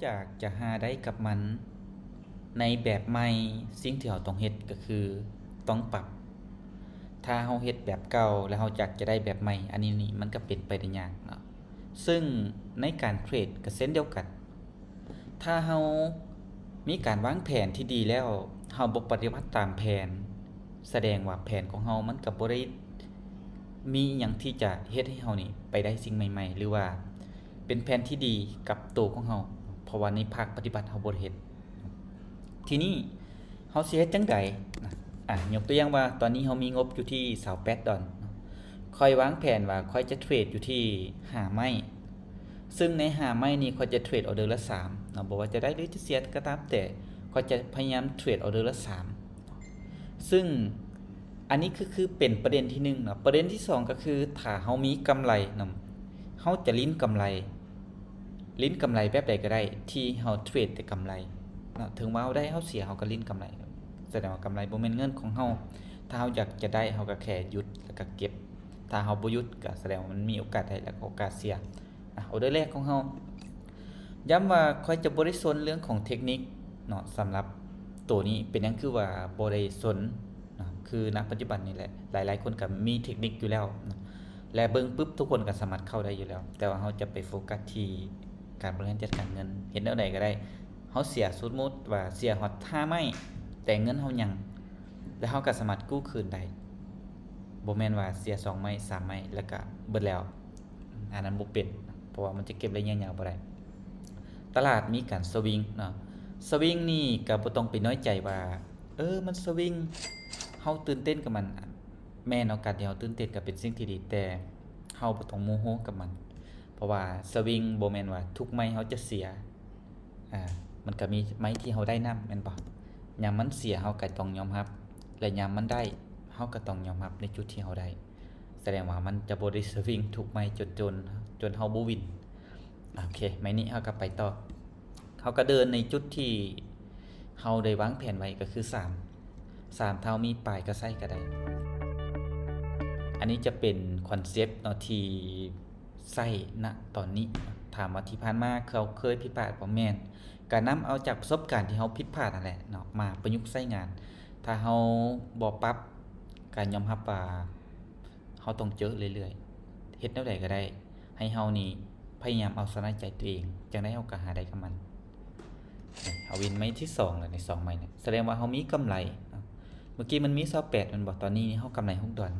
ຢາກຈະຫາໄດ້ກັບມັນໃນແບບໃໝ່, ສິ່ງທີ່ເຮົາຕ້ອງເຮັດກໍຄືຕ້ອງປັບ. ຖ້າເຮົາເຮັດແບບເກົ່າແລ້ວເຮົາຢາກຈະໄດ້ແບບໃໝ່, ອັນນີ້ນີ້ມັນກໍເປັນໄປໄດ້ຍາກເນາະ. ຊຶ່ງໃນການເທຣດກໍເຊັ່ນດຽວກັນ, ຖ້າເຮົາມີການວາງແຜນທີ່ດີແລ້ວ ເຮົາບໍ່ປະຕິບັດຕາມແຜນ, ສະແດງວ່າແຜນຂອງເຮົາມັນກໍບໍ່ໄດ້ມີອີ່ຫຍັງທີ່ຈະເຮັດໃຫ້ເຮົານີ້ໄປໄດ້ສິ່ງໃໝ່ໆ ຫຼືວ່າເປັນແຜນທີ່ດີກັບໂຕຂອງເຮົາ, ເພາະວ່າໃນພາກປະຕິບັດເຮົາບໍ່ໄດ້ເຮັດ. ທີນີ້ເຮົາຊິເຮັດຈັ່ງໃດນະ? ອາ ຍົກຕົວຢ່າງວ່າຕອນນີ້ເຮົາມີງົບຢູ່ທີ່ຊາວແປດດອນ, ຂ້ອຍວາງແຜນວ່າຂ້ອຍຈະເທຣດຢູ່ທີ່ຫ້າໄມ້, ຊຶ່ງໃນຫ້າໄມ້ນີ້ຂ້ອຍຈະເທຣດອໍເດີລະສາມເນາະ, ບໍ່ວ່າຈະໄດ້ຫຼືຈະເສຍກໍຕາມແຕ່ ຂ້ອຍຈະພະຍາຍາມເທຣດອໍເດີລະສາມ. ຊຶ່ງອັນນີ້ຄື ຄືເປັນປະເດັນທີໜຶ່ງເນາະ. ປະເດັນທີສອງກໍຄື ຖ້າເຮົາມີກຳໄລນຳ, ເຮົາຈະຫຼິ້ນກຳໄລ, ຫຼິ້ນກຳໄລແບບໃດກໍໄດ້ທີ່ເຮົາເທຣດແຕ່ກຳໄລເນາະ. ເຖິງວ່າເຮົາໄດ້ເຮົາເສຍ ເຮົາກໍຫຼິ້ນກຳໄລ, ສະແດງວ່າກຳໄລບໍ່ແມ່ນເງິນຂອງເຮົາ. ຖ້າເຮົາຢາກຈະໄດ້ ເຮົາກໍແຄ່ຢຸດແລ້ວກໍເກັບ, ຖ້າເຮົາບໍ່ຢຸດ ກໍສະແດງວ່າມັນມີໂອກາດໄດ້ ແລ້ວກໍໂອກາດເສຍ. ອາ ອໍເດີແລກຂອງເຮົາ, ຢ້ຳວ່າຂ້ອຍຈະບໍ່ໄດ້ສົນເລື່ອງຂອງເທັກນິກເນາະ. ສຳລັບໂຕນີ້ເປັນຫຍັງຄືວ່າບໍ່ໄດ້ສົນເນາະ? ຄືນະປັດຈຸບັນນີ້ແຫຼະ ຫຼາຍໆຄົນກໍມີເທັກນິກຢູ່ແລ້ວເນາະ ແລະ ເບິ່ງປຶບທຸກຄົນກໍສາມາດເຂົ້າໄດ້ຢູ່ແລ້ວ, ແຕ່ວ່າເຮົາຈະໄປໂຟກັສທີ່ການບໍລິຫານຈັດການເງິນ. ເຮັດແນວໃດກໍໄດ້ ເຮົາເສຍ, ສົມມຸດວ່າເສຍຮອດຫ້າໄມ້ ແຕ່ເງິນເຮົາຍັງ ແລ້ວເຮົາກໍສາມາດກູ້ຄືນໄດ້, ບໍ່ແມ່ນວ່າເສຍສອງໄມ້ ສາມໄມ້ ແລ້ວກໍເບິດແລ້ວ. ອັນນັ້ນບໍ່ເປັນ, ເພາະວ່າມັນຈະເກັບໄລຍະຍາວບໍ່ໄດ້. ຕະຫຼາດມີການສະວິງເນາະ, ສະວິງນີ້ກໍບໍ່ຕ້ອງໄປນ້ອຍໃຈວ່າ ເອີ ມັນສະວິງ ເຮົາຕື່ນເຕັ້ນກັບມັນ. ແມ່ນເນາະ, ການທີ່ເຮົາຕື່ນເຕັ້ນກໍເປັນສິ່ງທີ່ດີ, ແຕ່ເຮົາບໍ່ຕ້ອງໂມໂຫກັບມັນ, ເພາະວ່າສະວິງບໍ່ແມ່ນວ່າທຸກໄມ້ເຮົາຈະເສຍ. ອາ ມັນກໍມີໄມ້ທີ່ເຮົາໄດ້ນຳ ແມ່ນບໍ່? ຍາມມັນເສຍເຮົາກໍຕ້ອງຍອມຮັບ ແລະ ຍາມມັນໄດ້ເຮົາກໍຕ້ອງຍອມຮັບໃນຈຸດທີ່ເຮົາໄດ້. ສະແດງວ່າມັນຈະບໍ່ໄດ້ສະວິງທຸກໄມ້ຈົນ ຈົນ ຈົນເຮົາບໍ່ວິນ. ໂອເຄ ໄມ້ນີ້ເຮົາກໍໄປຕໍ່, ເຮົາກໍເດີນໃນຈຸດທີ່ເຮົາໄດ້ວາງແຜນໄວ້ ກໍຄືສາມ ສາມ ຖ້າເຮົາມີປາຍກໍໃສ່ກໍໄດ້. ອັນນີ້ຈະເປັນຄອນເຊັບເນາະ ທີ່ ໃຊ້ນະຕອນນີ້. ຖາມວ່າທີ່ຜ່ານມາເຮົາເຄີຍຜິດພາດບໍ່? ແມ່ນ, ກະນຳເອົາຈາກປະສົບການທີ່ເຮົາຜິດພາດຫັ້ນແຫຼະເນາະ ມາປະຍຸກໃຊ້ງານ. ຖ້າເຮົາບໍ່ປັບ, ກະຍອມຮັບວ່າເຮົາຕ້ອງເຈີເລື້ອຍໆ. ເຮັດແນວໃດກໍໄດ້ ໃຫ້ເຮົານີ້ພະຍາຍາມເອົາຊະນະໃຈຕົວເອງ, ຈັ່ງໃດເຮົາກໍຫາໄດ້ກັບມັນ. ນີ້ ເຮົາວິນໄມ້ທີສອງແລ້ວ ໃນສອງໄມ້ນີ້ ສະແດງວ່າເຮົາມີກຳໄລເນາະ. ເມື່ອກີ້ມັນມີຊາວແປດແມ່ນບໍ່? ຕອນນີ້ເຮົາກຳໄລຫົກດອນ.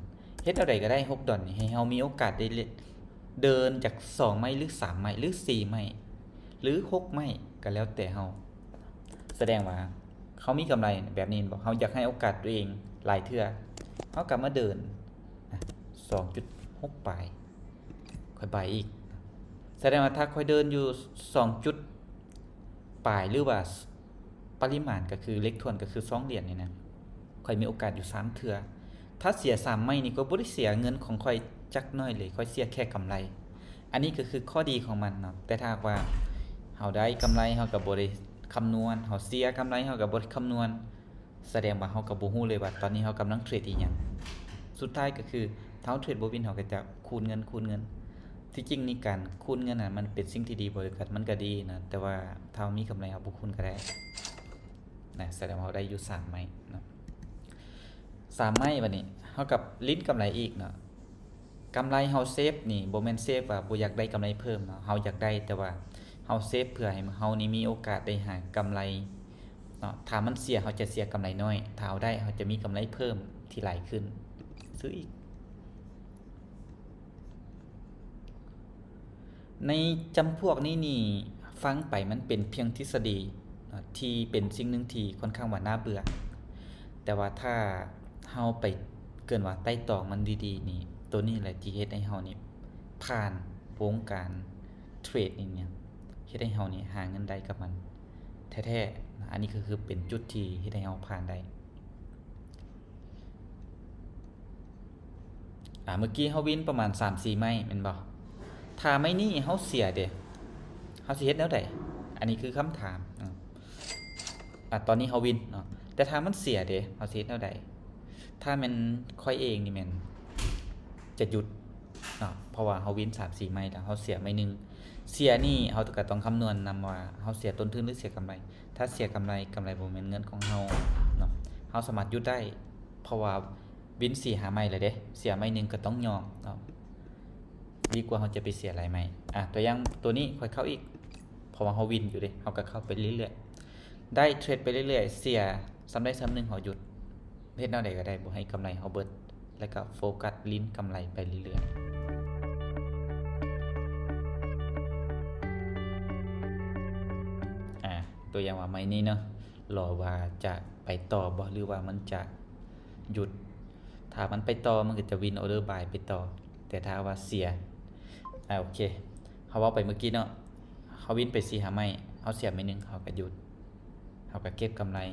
ເຮັດແນວໃດກໍໄດ້ຫົກດອນນີ້ ໃຫ້ເຮົາມີໂອກາດໄດ້ເລ- ເດີນຈາກສອງໄມ້ ຫຼື ສາມໄມ້ ຫຼື ສີ່ໄມ້ ຫຼື ຫົກໄມ້ ກໍແລ້ວແຕ່ເຮົາ. ສະແດງວ່າເຮົາມີກຳໄລແບບນີ້ແມ່ນບໍ່? ເຮົາຢາກໃຫ້ໂອກາດຕົວເອງຫຼາຍເທື່ອ, ເຮົາກໍມາເດີນ ອະ ສອງຈຸດຫົກປາຍ ຂ້ອຍບາຍອີກ. ສະແດງວ່າຖ້າຂ້ອຍເດີນຢູ່ສອງຈຸດປາຍ ຫຼືວ່າປະລິມານກໍຄືເລກຖ້ວນກໍຄືສອງຫຼຽນນີ້ນະ, ຂ້ອຍມີໂອກາດຢູ່ສາມເທື່ອ. ຖ້າເສຍສາມໄມ້ນີ້ ຂ້ອຍບໍ່ໄດ້ເສຍເງິນຂອງຂ້ອຍຈັກໜ້ອຍເລີຍ, ຂ້ອຍເສຍແຄ່ກຳໄລ. ອັນນີ້ກໍຄືຂໍ້ດີຂອງມັນເນາະ. ແຕ່ຖ້າຫາກວ່າເຮົາໄດ້ກຳໄລ ເຮົາກໍບໍ່ໄດ້ຄຳນວນ, ເຮົາເສຍກຳໄລ ເຮົາກໍບໍ່ໄດ້ຄຳນວນ. ສະແດງວ່າເຮົາກໍບໍ່ຮູ້ເລີຍວ່າຕອນນີ້ເຮົາກຳລັງເທຣດອີ່ຫຍັງ. ສຸດທ້າຍກໍຄື ຖ້າເຮົາເທຣດບໍ່ເປັນ ເຮົາກໍຈະຄູນເງິນ ຄູນເງິນ. ທີ່ຈິງນີ້ການຄູນເງິນນະ ມັນເປັນສິ່ງທີ່ດີບໍລິການ ມັນກໍດີນະ, ແຕ່ວ່າຖ້າເຮົາມີກຳໄລ ເຮົາບໍ່ຄູນກໍໄດ້ນະ. ສະແດງວ່າເຮົາໄດ້ຢູ່ສາມໄມ້ເນາະ, ສາມໄມ້. ບາດນີ້ເຮົາກໍຫຼິ້ນກຳໄລອີກເນາະ. ກຳໄລເຮົາເຊບນີ້ ບໍ່ແມ່ນເຊບວ່າບໍ່ຢາກໄດ້ກຳໄລເພີ່ມເນາະ, ເຮົາຢາກໄດ້ ແຕ່ວ່າເຮົາເຊບເພື່ອໃຫ້ເຮົານີ້ມີໂອກາດໄດ້ຫາກຳໄລເນາະ. ຖ້າມັນເສຍ ເຮົາຈະເສຍກຳໄລນ້ອຍ, ຖ້າເຮົາໄດ້ ເຮົາຈະມີກຳໄລເພີ່ມທີ່ຫຼາຍຂຶ້ນ. ຊື້ອີກ. ໃນຈຳພວກນີ້ນີ້ ຟັງໄປມັນເປັນພຽງທິດສະດີເນາະ ທີ່ເປັນສິ່ງໜຶ່ງທີ່ຂ້ອນຂ້າງວ່າໜ້າເບື່ອ, ແຕ່ວ່າຖ້າເຮົາໄປ ເກີນວ່າໄຕ່ຕອງມັນດີໆນີ້ ໂຕນີ້ແຫຼະທີ່ເຮັດໃຫ້ເຮົານີ້ຜ່ານວົງການເທຣດນີ້, ເຮັດໃຫ້ເຮົານີ້ຫາເງິນໄດ້ກັບມັນແທ້ໆ. ອັນນີ້ກໍຄືເປັນຈຸດທີ່ເຮັດໃຫ້ເຮົາຜ່ານໄດ້. ອາ ເມື່ອກີ້ເຮົາວິນປະມານສາມສີ່ໄມ້ແມ່ນບໍ່? ຖ້າໄມ້ນີ້ເຮົາເສຍເດ ເຮົາຊິເຮັດແນວໃດ? ອັນນີ້ຄືຄຳຖາມ. ອາ ອາ ຕອນນີ້ເຮົາວິນເນາະ, ແຕ່ຖ້າມັນເສຍເດ ເຮົາຊິເຮັດແນວໃດ? ຖ້າແມ່ນຂ້ອຍເອງນີ້ແມ່ນຈະຢຸດເນາະ, ເພາະວ່າເຮົາວິນສາມສີ່ໄມ້ແລ້ວ ເຮົາເສຍໄມ້ໜຶ່ງ. ເສຍນີ້ເຮົາກໍຕ້ອງຄຳນວນນຳວ່າເຮົາເສຍຕົ້ນທຶນ ຫຼື ເສຍກຳໄລ. ຖ້າເສຍກຳໄລ, ກຳໄລບໍ່ແມ່ນເງິນຂອງເຮົາເນາະ, ເຮົາສາມາດຢຸດໄດ້ ເພາະວ່າວິນສີ່ຫ້າໄມ້ແລ້ວເດ້, ເສຍໄມ້ໜຶ່ງກໍຕ້ອງຍອມເນາະ, ດີກວ່າເຮົາຈະໄປເສຍຫຼາຍໄມ້. ອາ ຕົວຢ່າງຕົວນີ້ຂ້ອຍເຂົ້າອີກ ເພາະວ່າເຮົາວິນຢູ່ເດ້, ເຮົາກໍເຂົ້າໄປເລື້ອຍໆ ໄດ້ເທຣດໄປເລື້ອຍໆ, ເສຍສ່ຳໃດສ່ຳໜຶ່ງເຮົາຢຸດ. ເຮັດແນວໃດກໍໄດ້ ບໍ່ໃຫ້ກຳໄລເຮົາເບິດ ແລ້ວກໍໂຟກັສຫຼິ້ນກຳໄລໄປເລື້ອຍໆ. ອາ ຕົວຢ່າງວ່າໄມ້ນີ້ເນາະ, ລໍວ່າຈະໄປຕໍ່ບໍ່ ຫຼືວ່າມັນຈະຢຸດ. ຖ້າມັນໄປຕໍ່ ມັນກໍຈະວິນອໍເດີບາຍໄປຕໍ່, ແຕ່ຖ້າວ່າເສຍ ອາ ໂອເຄ ເຮົາເວົ້າໄປມື້ກີ້ເນາະ, ເຮົາວິນໄປສີ່ຫ້າໄມ້ ເຮົາເສຍໄມ້ໜຶ່ງ ເຮົາກໍຢຸດ, ເຮົາກໍເກັບກຳໄລ